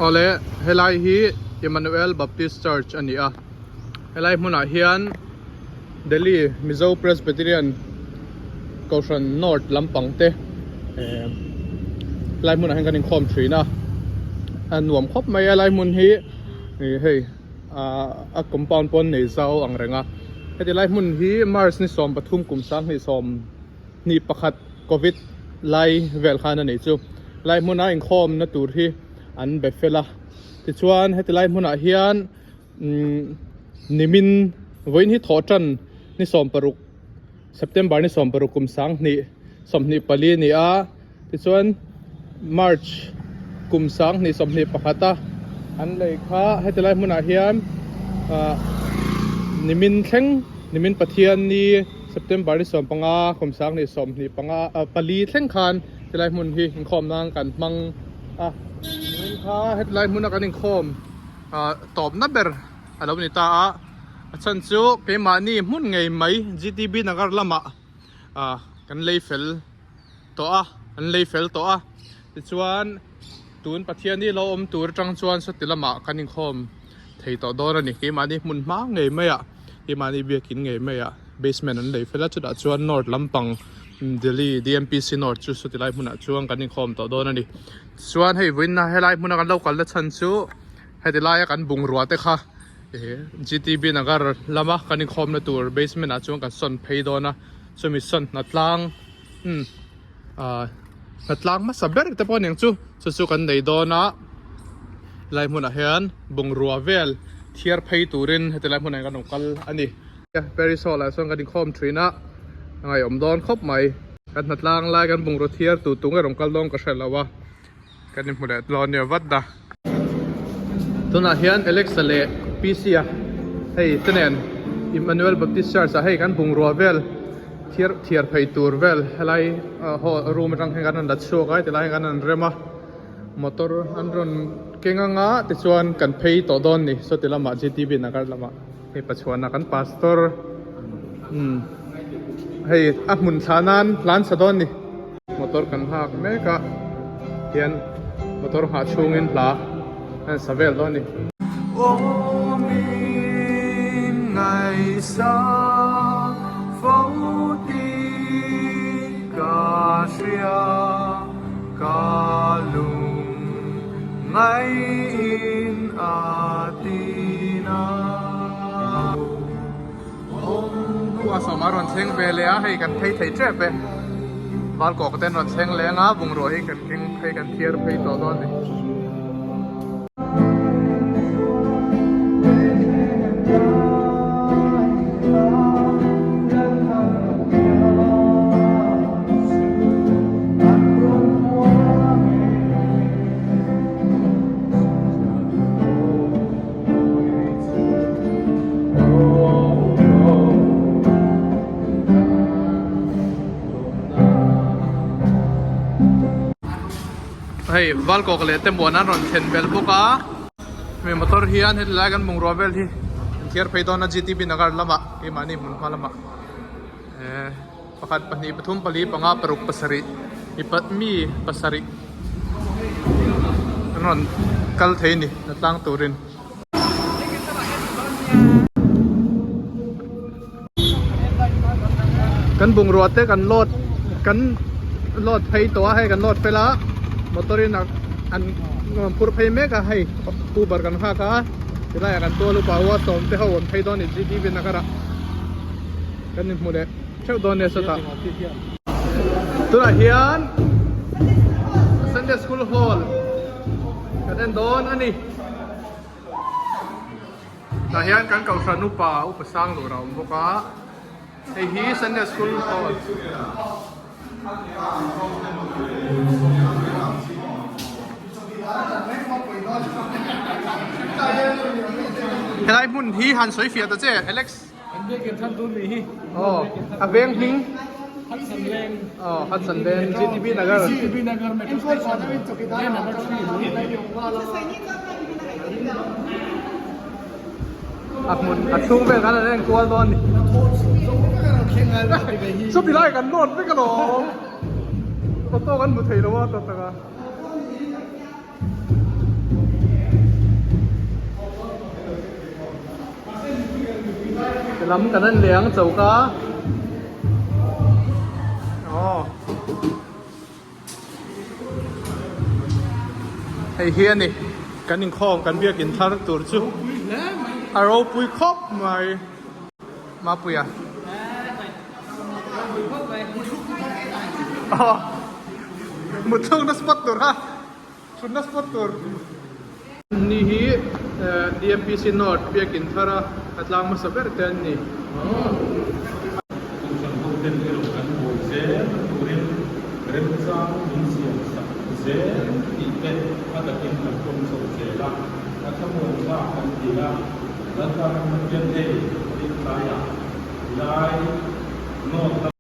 Awle helai hi Emmanuel Baptist Church a ni a helai hmunah hian Delhi Mizo Presbyterian Kohhran North lampang te eh helai hmunah hian kan inkhawm thin a a nuam khawp mai a helai hmun hi ih hei ahh a compound pawh an nei zau ang reng a heti lai hmun hi March ni 13 kum 2021 Covid lai vel khan a nei chu lai hmuna inkhawmna tur hi an be fel a tichuan heti lai hmunah hian umm nimin vawiin hi thawh tan ni 16 September ni 16 kum 2024 a ni a. Tichuan March kum 2021 a an lei kha heti lai hmunah hian ah nimin thleng nimin Pathian ni September ni 15 kum 2025 ah pali thleng khan helai hmun hi inkhawm nan kan hmang a nimin kha heti lai hmuna kan inkhawm ah tawpna ber a lo ni ta a a chhan chu keimahni hmun ngei mai GTB Nagar lamah ah kan lei fel. tawh a an lei fel tawh a tichuan tun Pathian hi lo awm tur atang chuan sawti lamah kan inkhawm thei tawh dawn a ni keimahni hmun hma ngei mai ah keimahni biakin ngei mai ah basement an lei fel a chutah chuan north lampang Delhi D_M_P_C north chu sawti lai hmunah chuan kan inkhawm tawh dawn a ni chuan hei vawiin helai hmuna kan lo kalna chhan chu heti laia kan bungrua te kha ih G_T_B Nagar lama kan inkhawmna tur basement ah chuan kan sawn phei dawn a chumi sawn hna tlang. umm ah hnatlang hmasa ber te pawh aniang chu chu chu kan nei dawn a helai hmunah hian bungrua vel thiar phei turin heti lai hmunah hian kan rawn kal a ni Paris hall ah sawn kan inkhawm thin a a ngaihawm dawn khawp mai kan hnatlang lai kan bungrua thiar tur tur nge rawn kal dawn ka hre lo a. Kan inhmu leh dawn nia vat da. Tunah hian Alexa leh PC a hei te nen Emmanuel Baptist Church ah hei kan bungrua vel thiar thiar phei tur vel helai hall room atang hian kan rawn la chhuak a tilai hian kan rawn rem a motor an rawn keng anga tichuan kan phei tawh dawn ni sawti lamah GTB Nagar lamah hei Pachuana kan pastor umm hei a hmun thlah nan hlan sa dawn ni. Motor kan nghak mek a hian motor nghah chhungin hla an sa vel dawn a ni. Awmin ngaihsa fo tih ka hria ka lung ngaihin a tin a. Khua sawma rawn thleng ve leh a hei kan phei thei tep e Valkawk ten rawn thleng leng a bungrua hi kan keng phei kan thiar phei tawh dawn a ni. Hei Valkawk leh te muan an rawn thlen belh bawk a hemi motor hian heti lai kan bungrua vel hi an thiar phei dawn a GTB Nagar lamah keimahni hmun hma lamah eh pakhat pahnih pathum pali panga paruk pasarih mi pasarih an rawn kal thei a ni la tlang turin. Kan bungrua te kan load kan load phei tawh a hei kan load fel a motor in an rawn phur phei mek a hei uber kan nghak a tilai ah kan tual upa ho a sawm te ho an phei dawn a ni GTV Nagar ah kan inhmu leh theuh dawn nia sawtah tunah hian Sunday school hall kan en dawn a ni. Tah hian kan kohhran upa upa sang lur a awm bawk a hei hi Sunday school hall helai hmun hi han sawi fiah ta che Alex. Aw a veng hming aw Hudson Leng GTB Nagar a hmun a chhung vel khan an en kual dawn a ni chuti lai kan nawt vek alawm auto kan hmu thei lo a tawp taka. Lam kan en leh ang choka. Aw. Hei hi a ni kan inkhawm kan biakin thar tur chu a ropui khawp mai Mapuia. Aw muthlukna spot tur kha thutna spot tur. Ni hi DMPC North biakin thar a a tlang hmasa ber te an ni. Kohhran hoten erawh kan buai zel turin remchang min siam sak zel tih te a takin kan pawm chho zel a, a thlamuan thlak kan ti a, Lalpa kan Pathian hei rintlaiah lai North lam.